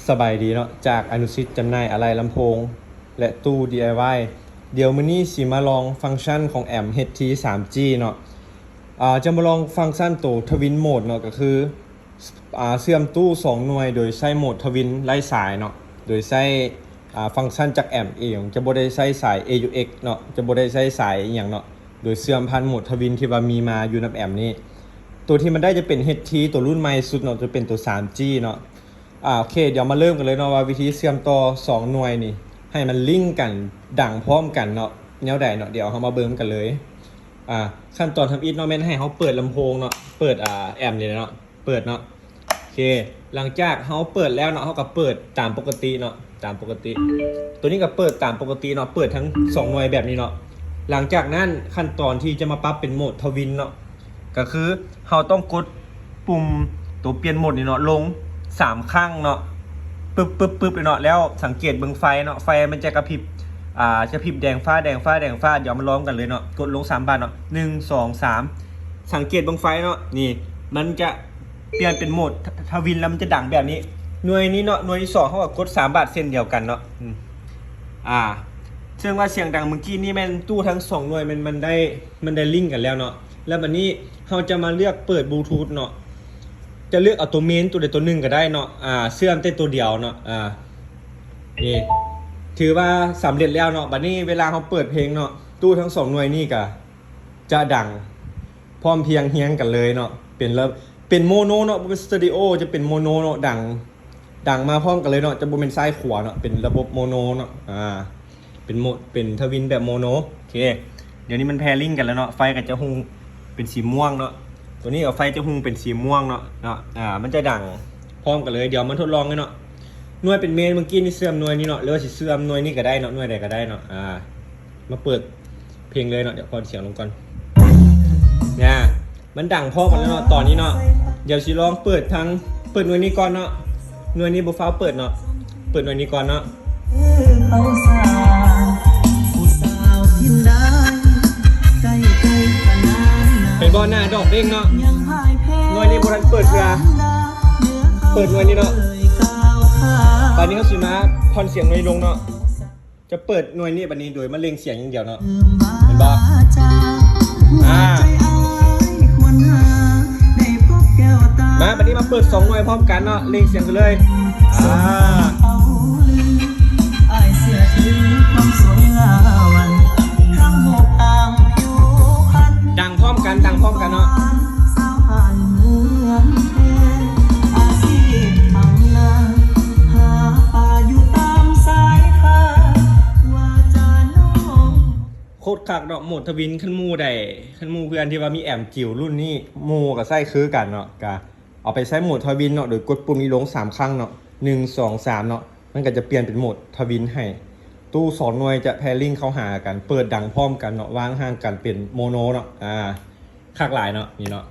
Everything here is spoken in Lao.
ສະບາຍດີເນາະ ຈາກອະນຸສິດຈຳໜ່າຍອາໄຫຼ່ລຳໂພງ ແລະ ຕູ້ ດີໄອວາຍ. ດຽວມື້ນີ້ຊິມາລອງຟັງຊັນຂອງແອມເຮັດທີສາມຈີເນາະ. ອາ ຈະມາລອງຟັງຊັນໂຕທະວິນໂໝດເນາະ ກໍຄື ອາ ເຊື່ອມຕູ້ສອງໜ່ວຍໂດຍໃຊ້ໂໝດທະວິນໄຮ້ສາຍເນາະ ໂດຍໃຊ້ ອາ ຟັງຊັນຈາກແອມເອງ ຈະບໍ່ໄດ້ໃຊ້ສາຍເອຢູເອັກເນາະ ຈະບໍ່ໄດ້ໃຊ້ສາຍອີ່ຫຍັງເນາະ ໂດຍເຊື່ອມຜ່ານໂໝດທະວິນທີ່ວ່າມີມາຢູ່ນຳແອມນີ້. ໂຕທີ່ມັນໄດ້ຈະເປັນເຮັດທີໂຕລຸ້ນໃໝ່ສຸດເນາະ ຈະເປັນໂຕສາມຈີເນາະ. ອາ ໂອເຄ ດຽວມາເລີ່ມກັນເລີຍເນາະ ວ່າວິທີເຊື່ອມຕໍ່ສອງໜ່ວຍນີ້ ໃຫ້ມັນລິ້ງກັນດັງພ້ອມກັນເນາະ ແນວໃດເນາະ ດຽວເຮົາມາເບິ່ງກັນເລີຍ. ອາ ຂັ້ນຕອນທຳອິດເນາະ ແມ່ນໃຫ້ເຮົາເປີດລຳໂພງເນາະ ເປີດ ອາ ແອມນີ້ເນາະ ເປີດເນາະ. ໂອເຄ ຫຼັງຈາກເຮົາເປີດແລ້ວເນາະ ເຮົາກໍເປີດຕາມປົກກະຕິເນາະ ຕາມປົກກະຕິ. ໂຕນີ້ກໍເປີດຕາມປົກກະຕິເນາະ ເປີດທັງສອງໜ່ວຍແບບນີ້ເນາະ. ຫຼັງຈາກນັ້ນຂັ້ນຕອນທີ່ຈະມາປັບເປັນໂໝດທະວິນເນາະ ກໍຄືເຮົາຕ້ອງກົດປຸ່ມໂຕປ່ຽນໂໝດນີ້ເນາະ ລົງສາມຄັ້ງເນາະ ປຶບໆໆເລີຍເນາະ. ແລ້ວສັງເກດເບິ່ງໄຟເນາະ ໄຟມັນຈະກະພິບ ອາ ຈະພິບແດງຟ້າ ແດງຟ້າ ແດງຟ້າ. ດຽວມາລອງກັນເລີຍເນາະ ກົດລົງສາມບາດເນາະ ໜຶ່ງ ສອງ ສາມ. ສັງເກດເບິ່ງໄຟເນາະ ນີ້ມັນຈະປ່ຽນເປັນໂໝດທະວິນ ແລ້ວມັນຈະດັງແບບນີ້. ໜ່ວຍນີ້ເນາະ ໜ່ວຍທີສອງ ເຮົາກໍກົດສາມບາດເຊັ່ນດຽວກັນເນາະ. ອາ ເຊິ່ງວ່າສຽງດັງມື້ກີ້ນີ້ແມ່ນຕູ້ທັງສອງໜ່ວຍ ມັນ ມັນໄດ້ ມັນໄດ້ລິ້ງກັນແລ້ວເນາະ. ແລ້ວບັດນີ້ເຮົາຈະມາເລືອກເປີດບລູທູດເນາະ ຈະເລືອກເອົາໂຕເມນໂຕໃດໂຕໜຶ່ງກໍໄດ້ເນາະ ອາ ເຊື່ອມແຕ່ໂຕດຽວເນາະ. ອາ ນີ້ຖືວ່າສຳເລັດແລ້ວເນາະ. ບັດນີ້ເວລາເຮົາເປີດເພງເນາະ ຕູ້ທັງສອງໜ່ວຍນີ້ກໍຈະດັງພ້ອມພຽງຮຽງກັນເລີຍເນາະ ເປັນລະ ເປັນໂມໂນເນາະ ບໍ່ແມ່ນສະເຕີຣີໂອ ຈະເປັນໂມໂນເນາະ ດັງ ດັງມາພ້ອມກັນເລີຍເນາະ ຈະບໍ່ແມ່ນຊ້າຍຂວາເນາະ ເປັນລະບົບໂມໂນເນາະ. ອາ ເປັນໂມ ເປັນທະວິນແບບໂມໂນ. ໂອເຄ ດຽວນີ້ມັນແພລິ້ງກັນແລ້ວເນາະ ໄຟກໍຈະຮຸ່ງເປັນສີມ່ວງເນາະ ໂຕນີ້ກໍໄຟຈະຮຸ່ງເປັນສີມ່ວງເນາະ ເນາະ. ອາ ມັນຈະດັງພ້ອມກັນເລີຍ ດຽວມາທົດລອງກັນເນາະ. ໜ່ວຍເປັນເມນ ເມື່ອກີ້ນີ້ເຊື່ອມໜ່ວຍນີ້ເນາະ ຫຼືວ່າຊິເຊື່ອມໜ່ວຍນີ້ກໍໄດ້ເນາະ ໜ່ວຍໃດກໍໄດ້ເນາະ. ອາ ມາເປີດເພງເລີຍເນາະ ດຽວຂໍສຽງລົງກ່ອນ. ນະ ມັນດັງພ້ອມກັນແລ້ວເນາະ ຕອນນີ້ເນາະ. ດຽວຊິລອງເປີດທັງ ເປີດໜ່ວຍນີ້ກ່ອນເນາະ ໜ່ວຍນີ້ບໍ່ຟ້າວເປີດເນາະ ເປີດໜ່ວຍນີ້ກ່ອນເນາະ. ເຫັນບໍ່ ໜ້າດອກເດ້ງເນາະ ໜ່ວຍນີ້ບໍ່ທັນເປີດເທື່ອ ເປີດໜ່ວຍນີ້ເນາະ. ບາດນີ້ເຮົາຊິມາຜ່ອນສຽງໜ່ວຍລົງເນາະ ຈະເປີດໜ່ວຍນີ້ບາດນີ້ໂດຍມາເລັ່ງສຽງຢ່າງດຽວເນາະ ເຫັນບໍ່? ອາ ມາ ບາດນີ້ມາເປີດສອງໜ່ວຍພ້ອມກັນເນາະ ເລັ່ງສຽງໄປເລີຍ. ອາ ດັງພ້ອມກັນ ດັງພ້ອມກັນເນາະ. ໂຄດຄັກເນາະ ໂໝດທະວິນ. ຄັນໝູ່ໃດ ຄັນໝູ່ເພື່ອນທີ່ວ່າມີແອມຈິ້ວລຸ້ນນີ້ ໝູ່ກໍໃຊ້ຄືກັນເນາະ ກະເອົາໄປໃຊ້ໂໝດທະວິນເນາະ ໂດຍກົດປຸ່ມນີ້ລົງສາມຄັ້ງເນາະ ໜຶ່ງ ສອງ ສາມເນາະ ມັນກໍຈະປ່ຽນເປັນໂໝດທະວິນໃຫ້. ຕູ້ສອງໜ່ວຍຈະແພລິ້ງເຂົ້າຫາກັນ ເປີດດັງພ້ອມກັນເນາະ ວາງຫ່າງກັນເປັນໂມໂນເນາະ. ອາ ຄັກຫຼາຍເນາະ ນີ້ເນາະ.